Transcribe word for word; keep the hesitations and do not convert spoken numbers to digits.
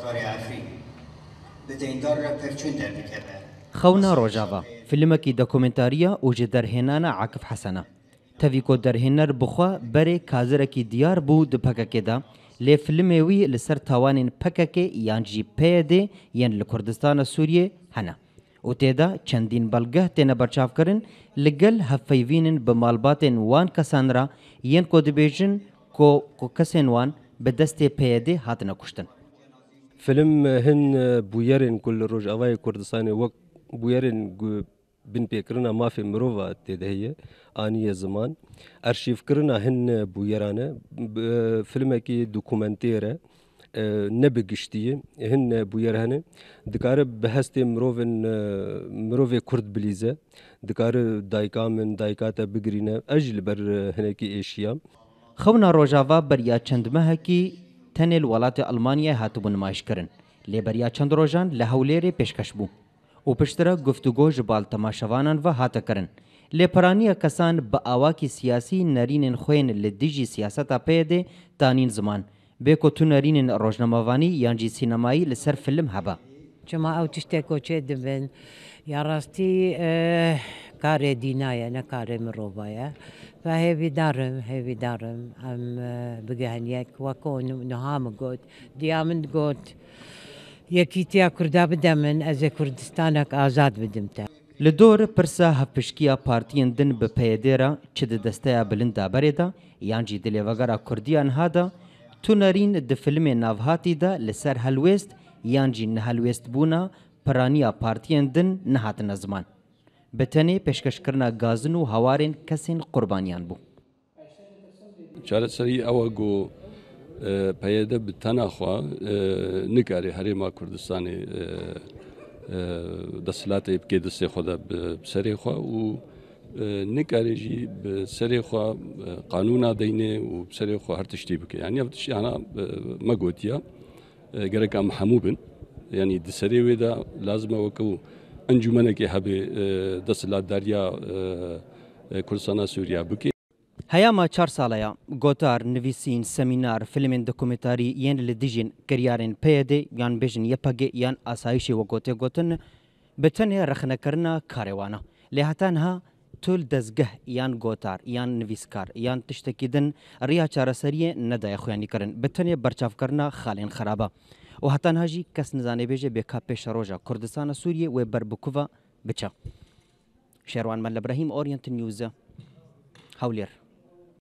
Karê Efrîn bi deyndar re pir çûn derdikeve. Xewna Rojava, filmekî dokumentarî ye û ji derhênana Akif Hesen e. Tevî ku derhêner bi xwe berê kazirekî diyar bû di P K K de, lê filmê wî li ser tawanên P K K yan jî P Y D yên li Kurdistana Sûriyê hene. Û tê de çendîn belgeh têne berçavkirin, li gel hevpeyvînin bi malbatên wan kesan re yên ku dibêjin ku, ku kesên wan bi destê P Y D hatine kuştin. Film hin bûyerên ku li Rojavayê Kurdistanê wek bûyerên ku binpêkirina mafê mirova tê de heye, aniye ziman. Arşîvkirina hin bûyeran e, b-, filmekî dokumentêr e, e, ne bi giştî ye, hin bûyer hene. Dikare bi hestê mirovên, e, mirovê Kurd bilîze. Dikare dayika min, dayika te bigirîne. Ez jî li ber, e, hinekî êşiyam. Xewna Rojava beriya çend mehekî tenê li welatê Almanyayê hatibû nimayîşkirin. Lê beriya çend rojan li Hewlêrê pêşkeş bû. Û piştre guftûgo ji bal temaşevanan ve hate kirin. Lê piraniya kesan bi awakî siyasî nerînên xwe yên li dijî siyaseta P Y D tanîn ziman. Bê ku tu nerînên rojnamevanî yan jî sînemayî li ser film hebe. Çima ew tiştê ku çê dibin, ya rastî, eh, karê dîna ye, ne karê mirova ye. Ve hêvîdar im, hêvîdar im, em, eh, bigihin yek. Wek ku nu-, nuha min got, diya min got, Yekîtiya Kurda bide min, ez ê Kurdistanek azad bidim te. Li dor pirsa hevpişkiya partiyên din bi P Y D re çi di desteya bilind de berê de yan jî di lêvegera Kurdiya niha de, tu nerîn di filmê navhatî de li ser helwêst yan jî nehelwêstbûna piraniya partiyên din nehatine ziman. Bi tenê pêşkeşkirina gazin û hewarên kesên qurbaniyan bû. Çareserî ew e ku, e, P Y D bi tena xwe, e, nikare Herêma Kurdistanê, e, e, desthilatê bike destê xwe de bi, bi serê xwe û, e, nikare jî bi serê xwe, e, qanûna deyne û bi serê xwe her tiştî bike. Yanî ev tiştî hana, e, me gotiye, e, gerek em hemû bin. Yanî di serê wê de lazim e weke encûmenekê hebe, e, desthilatdariya, e, e, Kurdistana Sûriye bike. Heyama çar sale ya, gotar, nivîsîn, semînar, filmên dokumentarî yên li dijîn kiryarên P Y D yan bêjin Y P G yan asayişê wek ku tê gotin, bi tenê rexnekirina karê wan e. Lê heta niha tu li dezgeh yan gotar, yan nivîskar, yan tiştekî din riya çareseriyê nedaye xuyanîkirin. Bi tenê berçavkirina xalên xerab e. Û heta niha jî kes nizane bêje bê ka pêşeroja Kurdistana Sûriyê wê ber bi ku ve biçe. Şerwan Melle Brahîm, Orient News, Hewlêr.